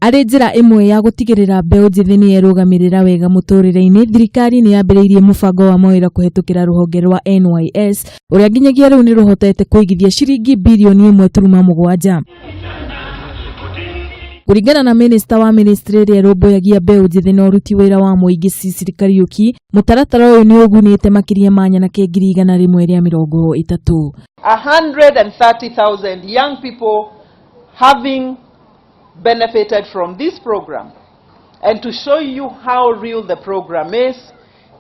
Arĩ njĩra ĩmwe ya gũtigĩrĩra mbeũ njĩthĩ nĩ yerũgamĩrĩra wega mũtũrĩre-inĩ, thirikari nĩ yambĩrĩirie mũbango wa mawĩra kũhetũkĩra rũhonge rwa NYS ũrĩa nginyagia rĩu nĩ rũhotete kũigithia ciringi birioni 1.7. Kũringana na minista wa ministry ĩrĩa ĩrũmbũyagia mbeũ njĩthĩ na ũruti wĩra wa mũingĩ Cecily Kariuki, mũtaratara ũyũ nĩ ũgunĩte makĩria ma nyanake 130,000. 130,000 young people having benefited from this program. And to show you how real the program is,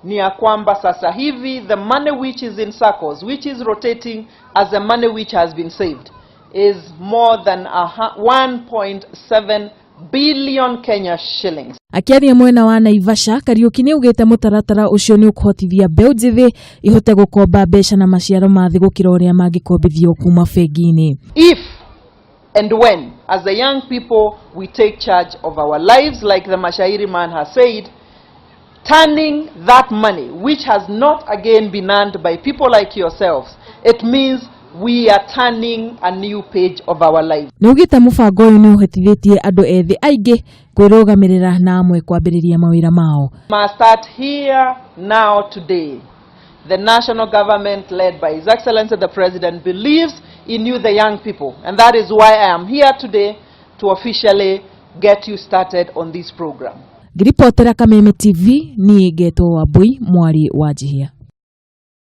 ni ya kwamba sasa hivi the money which is in SACCOs, which is rotating as the money which has been saved, is more than 1.7 billion Kenya shillings. Akĩaria mwena wa Naivasha, Kariuki nĩ augĩte mũtaratara ũcio nĩ ũkũhotithia mbeũ njĩthĩ ihote gũkomba mbeca na maciaro ma thĩ gũkĩra ũrĩa mangĩkombithio kuma bengi-inĩ. If and when, as the young people, we take charge of our lives, like the Mashairi man has said, turning that money, which has not again been earned by people like yourselves, it means we are turning a new page of our lives. Nĩ augĩte mũbango ũyũ nĩ ũhotithĩtie andũ ethĩ aingĩ kwĩrũgamĩrĩra na amwe kwambĩrĩria mawĩra mao. Must start here, now, today. The national government, led by His Excellency the President, believes in you, the young people. And that is why I am here today to officially get you started on this program. Ngĩribotera Kameme TV, niĩ ngetwo Wambui mwarĩ wa Njihia.